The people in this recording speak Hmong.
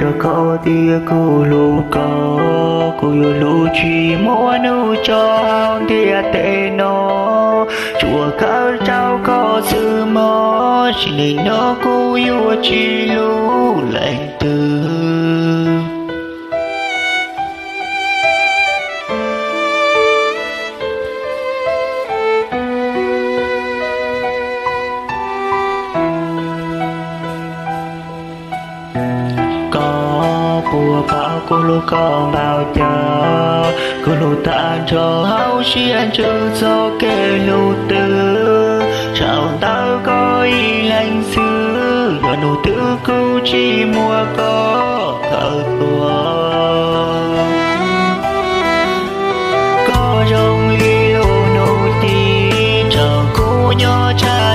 Rau qhov tias kuv hlub koj, kuv yuav hlub tsis muaj hnub tso hauv ntiaj teb no. Tsuas khaws rau koj xwb mog, sim neej no kuv yuav tsis hlub leej twg. Koj puas paub kuv hlub koj npaum cas, kuv hlub tag nrho hauv siab ntsws txoj kev hlub twg. Saum ntawm koj ib leeg xwb, yog hnub twg kuv tsis muaj koj kawm tuag. Koj zoo li lub hnub tim tso kuv nyob tshaj